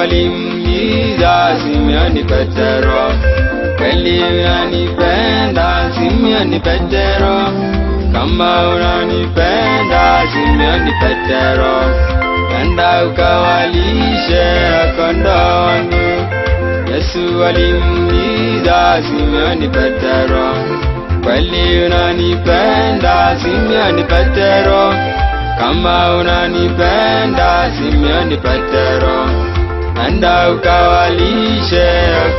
Alimuuliza Simioni Petero, kweli unanipenda Simioni Petero? Kama unanipenda Simioni Petero, enda ukawalishe kondoo wangu. Yesu alimuuliza Simioni Petero, kweli unanipenda Simioni Petero? Kama unanipenda Simioni Petero, enda ukawalishe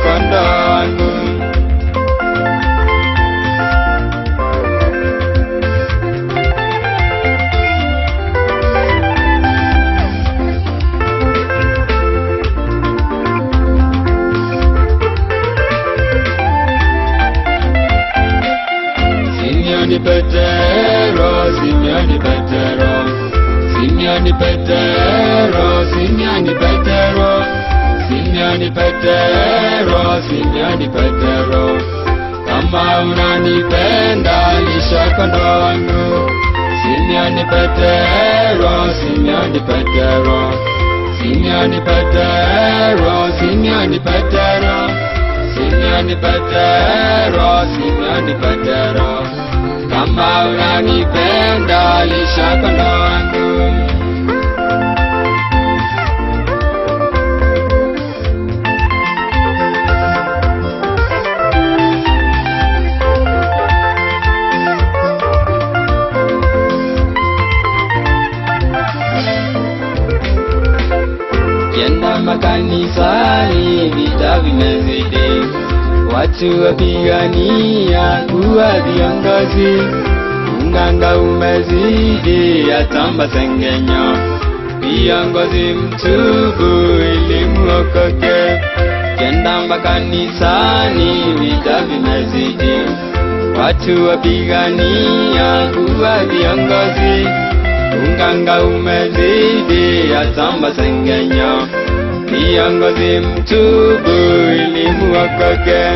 kondoo wangu. Simioni Petero, Simioni Petero, Simioni Petero, Simioni Petero, Simioni Petero, Simioni Petero, kama unanipenda lisha kondoo wangu. Simioni Petero, Simioni Petero, Simioni Petero, Simioni Petero, Simioni Petero, Simioni Petero, kama unanipenda lisha kondoo wangu. Kienda makanisani vita vimezidi, watu wapigania kuwa viongozi, unganga umezidi hata masengenyo. Viongozi mtubu ili muokoke. Kienda makanisani vita vimezidi, watu wapigania kuwa viongozi, unganga umezidi hata masengenyo. Viongozi mtubu ili muokoke.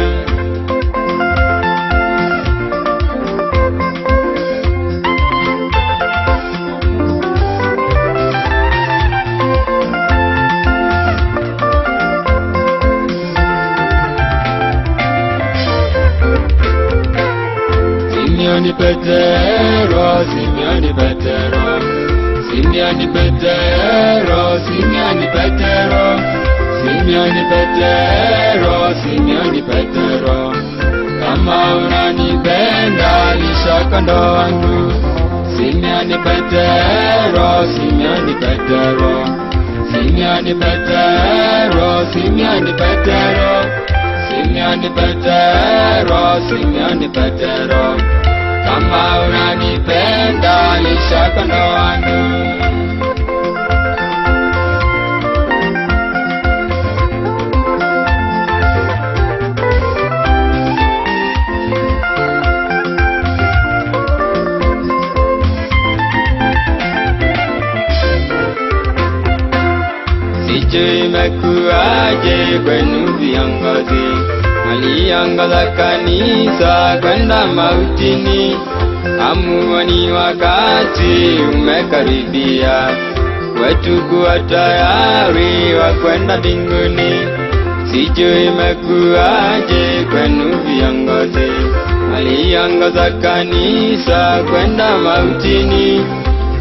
Simioni Petero, Simioni Petero, Simioni Petero, Simioni Petero, Simioni Petero, Simioni Petero, kama unanipenda lisha kondoo wangu. Simioni Petero, Simioni Petero, Simioni Petero, Simioni Petero, Simioni Petero, Simioni Petero, kama unanipenda lisha kondoo wangu. Sijui imekuwaje kwenu viongozi, mliongoza kanisa kwenda mautini, hamuoni wakati umekaribia wetu kuwa tayari wa kwenda mbinguni. Sijui imekuwaje kwenu viongozi, mliongoza kanisa kwenda mautini,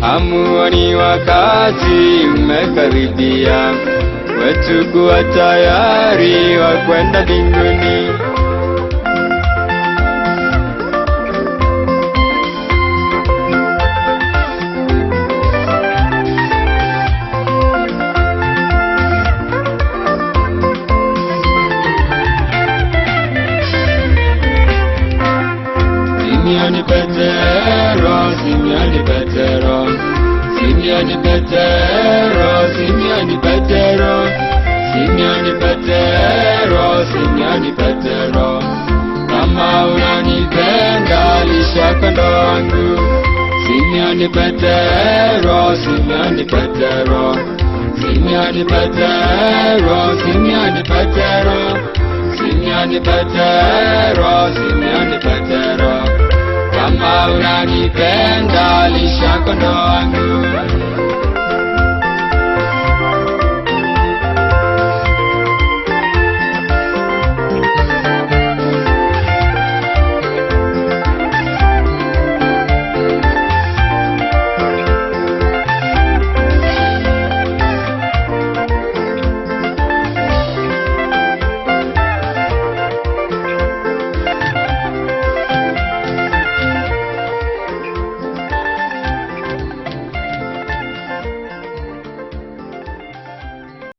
hamuoni wakati umekaribia wetu kuwa tayari wa kwenda mbinguni. Simioni Petero, Simioni Petero, Simioni Petero, Simioni Petero, Simioni Petero, Simioni Petero, kama unanipenda lisha kondoo wangu. Simioni Petero, Simioni Petero, Simioni Petero, Simioni Petero, Simioni Petero, Simioni Petero, kama unanipenda lisha kondoo wangu.